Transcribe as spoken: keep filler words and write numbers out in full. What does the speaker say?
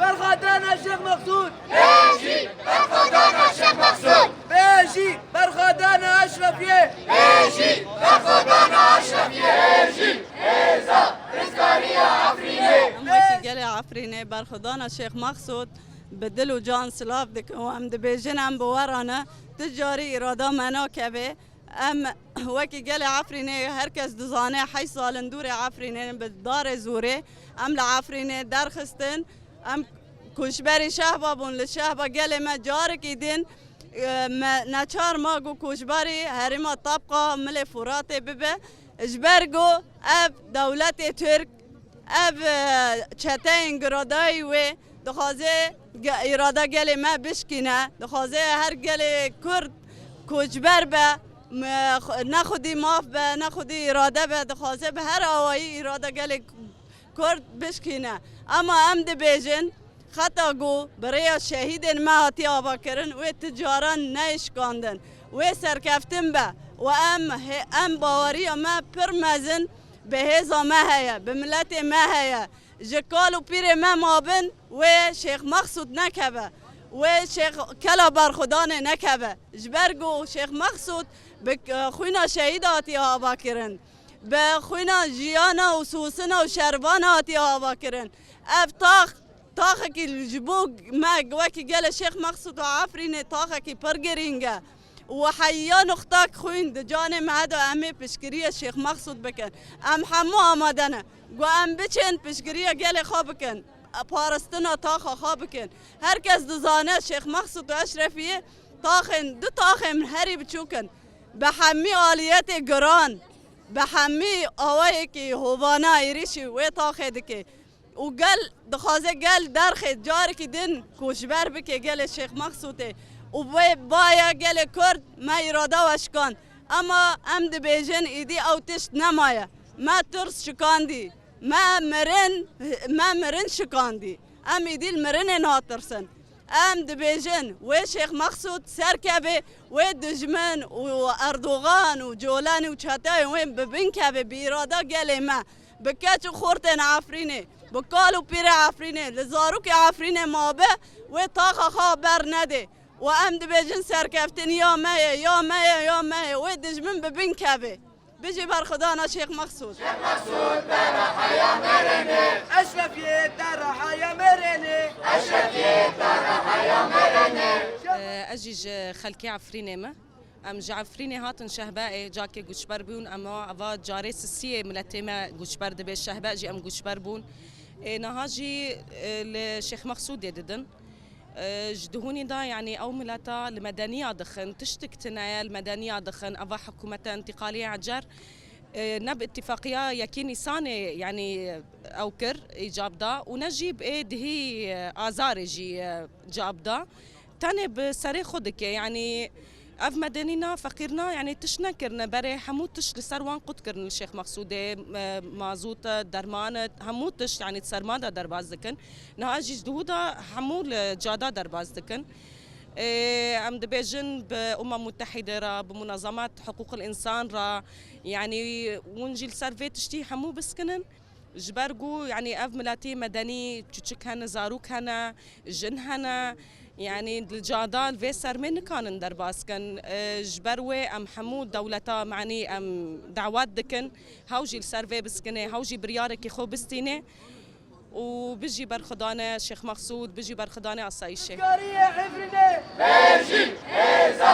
Berxwedana Şêx Mexsûd! Bêjî berxwedana Şêx Mexsûd! Bêjî berxwedana Eşrefiyê! Bêjî berxwedana Eşrefiyê! Bêjî hêza rizgariya Efrînê! Em wekî gelê Efrînê berxwedana Şêx Mexsûd bi dil û can silav dikin û em dibêjin em bi we re ne, tu carî îrada me nakeve. Em wekî gelê Efrînê, her kes dizane heşt sal in dûrê Efrînê in, bi darê zûrê em li Efrînê derxistin. Em koçberî Şehba bûn, li Şehba gelê me carekî din, e, me neçar ma ku koçberî herêma Tabqa Milê Furatê bibe. Ji ber ku ev dewletê Tirk, ev, e, çeteyên giradayî wê dixwaze ge-, îrada gelê me bişkîne, dixwaze her gelê Kurd koçber be, me-, xwe-, ne xwedî maf be, ne xwedî îrade be, dixwaze bi her awayî îrada gelê Kurd bişkîne. Ama em dibêjin, xeta ku bi rêya şehîdên me hatiye avakirin, wê ti caran neyê şikandin. Wê serkeftin be û em hê-, em baweriya me pir mezin bi hêza me heye, bi miletê me heye. Ji kal û pîrê me mabin, wê Şêx Mexsûd nekeve, wê Şêx Kela Berxudanê nekeve. Ji ber ku Şêx Mexsûd bi, e, xwîna şehîd hatiye avakirin. Bi xwîna jiyana û sûsina û şervana hatiye avakirin. Ev tax, taxekî ji bo me wekî gelê Şêx Mexsûd û Efrînê taxekî pir girîng e. Û heya nuxtak xwîn di canê me de em ê piştgiriyê Şêx Mexsûd bikin. Em hemû amade ne. Ku em biçin piştgiriya gelê xwe bikin. Parastina taxa xwe bikin. Her kes dizane Şêx Mexsûd û Eşrefiyê taxên, du taxên herî biçûk in. Bi hemî aliyetê giran, bi hemî awayekî hovana êrîşî wê taxê dike. Û gel dixwaze gel derxê carekî din koçber bike gelê Şêx Mexsûdê. Û wê baye gelê Kurd me îrada we şikand. Ema em dibêjin îdî ew tişt nemaye. Me tirs şikandî. Me mirin, me mirin şikandî. Em îdî li mirinê natirsin. Em dibêjin, wê Şêx Mexsûd serkeve, wê dijmin û Erdogan û Colanî û çeteyên wê bi bin keve, bi îrada gelê me, bi keç û xortên Efrînê, bi kal û pîrê Efrînê, li zarokê Efrînê mabe, wê taxa xwe bernede. Û em dibêjin serkeftin ya me ye, ya me ye, ya me ye. Wê dijmin bi bin keve. Bijî berxwedana Şêx Mexsûd. Şêx Mexsûd te reheya mêrênê. Eşrefiyê te reheya mêrênê. Eşrefiyê te reheya mêrênê. Ee, Ez jî ji xelkê Efrînê me. Em ji Efrînê hatin Şehbeê, cakê guçber bûn, ema eva carê sisiyê miletê me guçber dibe, Şehbe jî em guçber bûn. Ê, niha jî, e, li Şêx Mexsûdê didin. E, ji dihûnî de, yanî ew mileta li medeniya dixin, tiştik tune ye, li medeniya dixin, eva hikûmeta întîqalî ya Ecer, e, ne bi îtîfaqiya yekê Nîsanê, yanî ew kir, îcab da û ne jî bi ê dihî, e, Azarê jî, e, cab da. Tenê bi serê xwe dike, yanî ev medenîna, feqîrina, yanî tişt nekirine, berê hemû tişt li ser wan qut kirin li Şêx Mexsûdê, e, mazût e, derman e, hemû tişt, yanî di serma de derbas dikin. Niha jî ji dihû de hemû li cada derbas dikin. Ê, em dibêjin bi Umem Mutehîde re, bi munezemat hiqûqil însan re, yanî hûn jî li ser vê tiştî hemû biskinin. Ji ber ku, yanî ev miletî medenî, çûçik hene, zarok hene, jin hene, yanî li cada li vê sermê nikanin derbas kin. Ê, ji ber wê em hemû dewleta, manî em dawet dikin, hew jî li ser vê biskine, hew jî biryarekî xwe bistîne. û bijî berxwedane Şêx Mexsûd, bijî berxwedane asayîşê. Rizgariyê Efrînê! Bêjî hêza